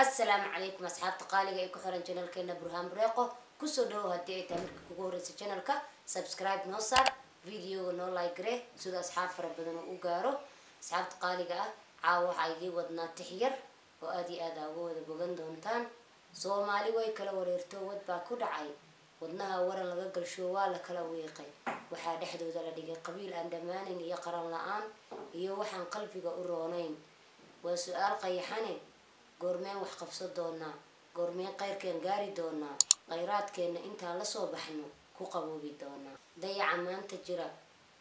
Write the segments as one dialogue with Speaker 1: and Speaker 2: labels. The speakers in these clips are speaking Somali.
Speaker 1: Assalaamu calaykum, asxaabta qaaliga ee ku xiran channelkeena Burhaan Bureeqo. Kusoo dhawow haddii ay tahay markii kugu horeysa channelka, subscribe noo saar, videoga noo like garee sida asxaab fara badan oo u gaaro. Asxaabta qaaliga ah, caawa waxaa idiin wadnaa tix yar oo aada iyo aad aa uga wada bogan doontaan. Soomaali way kala wareerto, wad baa ku dhacay wadnaha, waran laga galsho waa la kala wiiqay. Waxaa dhexdooda la dhigay qabiil aan dhammaanayn iyo qaran la-aan iyo waxaan qalbiga u roonayn. Waa su-aal qayaxane: goormeen wax qabsan doonaa? Goormeen qayrkeen gaari doonaa? Khayraadkeenna intaan lasoo baxno ku qaboobi doonaa? Dayaca maanta jira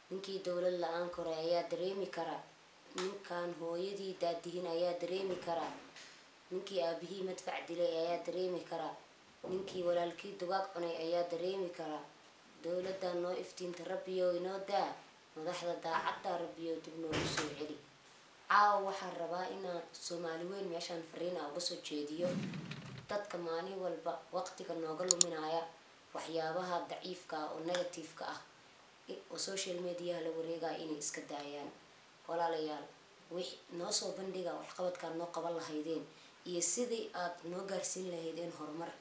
Speaker 1: ninkii dowlad la-aan koray ayaa dareemi karaa, ninkaan hooyadii daadihin ayaa dareemi karaa, ninkii aabihii madfac dilay ayaa dareemi karaa, ninkii walaalkii dugaag cunay ayaa dareemi karaa. Dowladdan noo iftiinta, Rabbiyow inoo daa. Madaxda daacadda, Rabbiyow dib noogu soo celi. Caawa waxaan rabaa inaan Soomaali weyn meeshaan fariina uga soo jeediyo dadka maalin walba waqtiga nooga luminaya waxyaabaha daciifka ah oo negative-ka ah oo social mediaha la wareegaya inay iska daayaan. Walaalayaal, wix noo soo bandhiga waxqabadkaad noo qaban lahaydeen iyo sidii aad noo gaarsiin lahaydeen horumar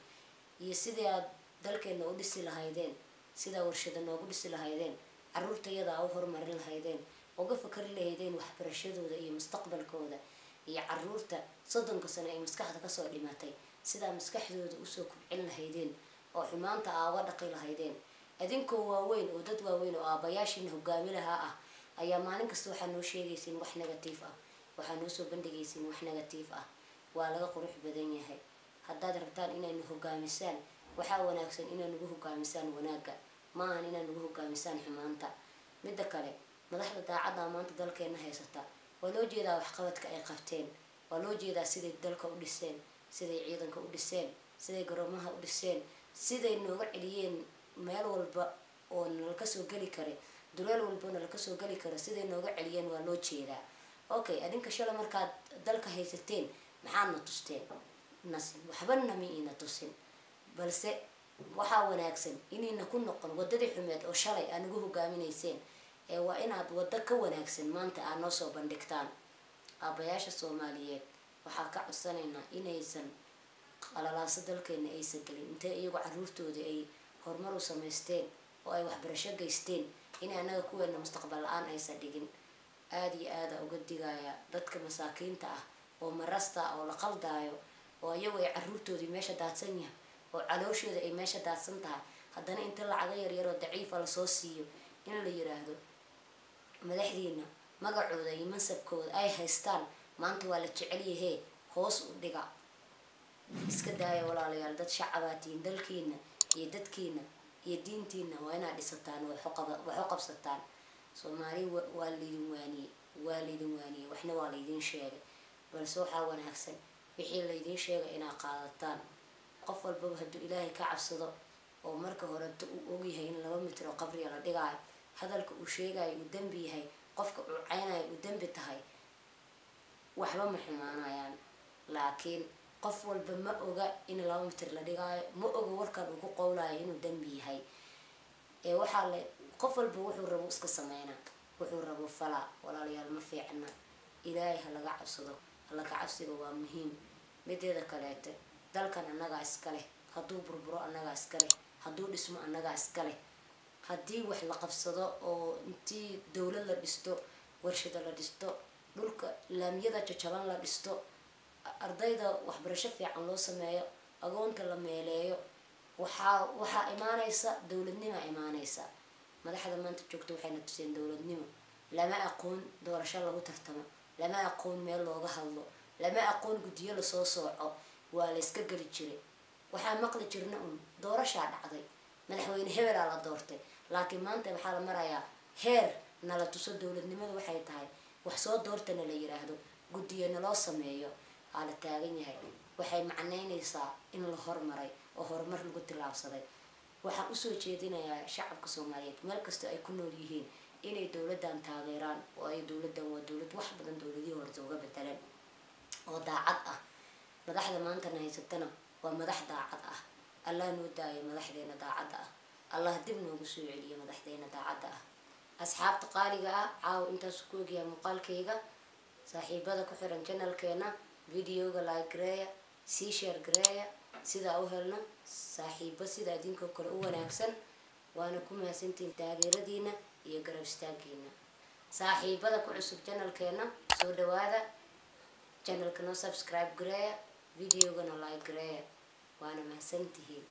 Speaker 1: iyo sidii aad dalkeena u dhisi lahaydeen, sidaa warshada noogu dhisi lahaydeen, caruurtayada aa u horumarin lahaydeen, uga fakari lahaydeen waxbarashadooda iyo mustaqbalkooda, iyo caruurta 30-ka sano ay maskaxda kasoo dhimatay sidaa maskaxdooda usoo kubcin lahaydeen oo xumaanta aa uga dhaqi lahaydeen. Adinkoo waaweyn oo dad waaweyn oo aabayaashiina hogaami lahaa ah ayaa maalin kasta waxaa noo sheegaysiin wax negative ah, waxaa noo soo bandhigaysiin wax negative ah. Waa laga qurux badan yahay. Haddaad rabtaan inaynu hogaamisaan, waxaa wanaagsan inaad nagu hogaamisaan wanaagga, maahan inaad nagu hogaamisaan xumaanta. Midda kale, madaxda daacadda maanta dalkeena haysata waa loo jeedaa waxqabadka ay qabteen, waa loo jeedaa siday dalka u dhiseen, siday ciidanka u dhiseen, siday garoomaha u dhiseen, siday nooga celiyeen meel walba oo nalaka soo geli kara, duleel walba nalaka soo geli kara siday nooga celiyeen waa loo jeedaa. Okay, adinka shala markaad dalka haysateen maxaad na tusteen? Nas waxbana ma iina tusin. Balse waxaa wanaagsan inayna ku noqon wadadii xumeed oo shalay aa nagu hogaaminayseen, ee waa inaad waddo ka wanaagsan maanta aad noo soo bandhigtaan. Aabayaasha Soomaaliyeed waxaa ka codsanaynaa inaysan qalalaaso dalkeena aysan gelin. Intay iyagu caruurtooda ay horumar u samaysteen oo ay waxbarasho geysteen, in anaga kuweena mustaqbal la-aan aysan dhigin. Aada iyo aada uga digaya dadka masaakiinta ah oo marasta oo la qaldaayo, oo iyagu ay caruurtoodii meesha daadsan yahay oo calooshooda ay meesha daadsan tahay, haddana inta lacago yaryaroo daciifa lasoo siiyo in la yiraahdo madaxdiina magacooda iyo mansabkooda ay haystaan maanta waa la jecel yahee, hoos u dhiga. Iska daaya, walaalayaal. Dad shacabaatiin, dalkiina iyo dadkiina iyo diintiina waa inaad dhisataan, wax u qabsataan. Soomaali waa laydin waaniyey, waa laydin waaniyey, waxna waa laydin sheegay, balse waxaa wanaagsan wixii laydin sheegay inaad qaadataan. Qof walbaba hadduu Ilaahay ka cabsado oo marka horeto uu ogyahay in 2 mitir oo qabriga la dhigaayo, hadalka uu sheegayo uu dembi yahay, qofka uu caynayo uu dembi tahay, waxba ma xumaanayaan. Laakiin qof walba ma oga in 2 mitir la dhigaayo, ma oga warkan uu ku qowlayo inuu dembi yahay. Ee waxaa la qof walba wuxuu rabo iska sameynaa, wuxuu rabo falaa. Walaalayaal, ma fiicna. Ilaahay ha laga cabsado. Alla ka cabsiga waa muhiim. Mideeda kaleete, dalkan annagaa iska leh. Hadduu burburo annagaa iska leh, hadduu dhismo annagaa iska leh. Haddii wax la qabsado oo intii dowlad la dhisto, warshado la dhisto, dhulka laamiyada jajaban la dhisto, ardayda waxbarasho fiican loo sameeyo, agoonta la meeleeyo, waxaa imaanaysa dowladnima imaanaysa. Madaxda maanta joogta waxayna tuseen dowladnimo lama aqoon, doorasho lagu tartamo lama aqoon, meel looga hadlo lama aqoon, guddiyo lasoo sooco waa la iska geli jiray. Waxaa maqli jirna un doorashaa dhacday, madaxweyne hebelaa la doortay. Laakiin maanta waxaa la marayaa heer nala tuso dowladnimadu waxay tahay, wax soo doortana la yiraahdo, guddiyo naloo sameeyo aa la taagan yahay. Waxay macneynaysaa in la hormaray oo horumar lagu tillaabsaday. Waxaan usoo jeedinayaa shacabka Soomaaliyeed meel kasta ay ku nool yihiin inay dowladdan taageeraan, oo ay dowladdan waa dowlad wax badan dowladihii horta uga bedeleen oo daacad ah. Madaxda maantana haysatana waa madax daacad ah. Allah noo daayo madaxdeena daacadda ah, Allah dib noogu soo celiyo madaxdeena daacadda ah. Asxaabta qaaliga ah, caawa intaasu ku ogyahay muuqaalkayga. Saaxiibada ku xiran channelkeena, videoga like gareeya, Sii share gareeya sidaa u helno saaxiibo sida idinkoo kale u wanaagsan. Waana ku mahadsantihiin taageeradiina iyo garab istaagiina. Saaxiibada ku cusub channelkeena, soo dhawaada. Channelka noo subscribe gareeya, videogana like gareeya. Waana mahadsantihiin.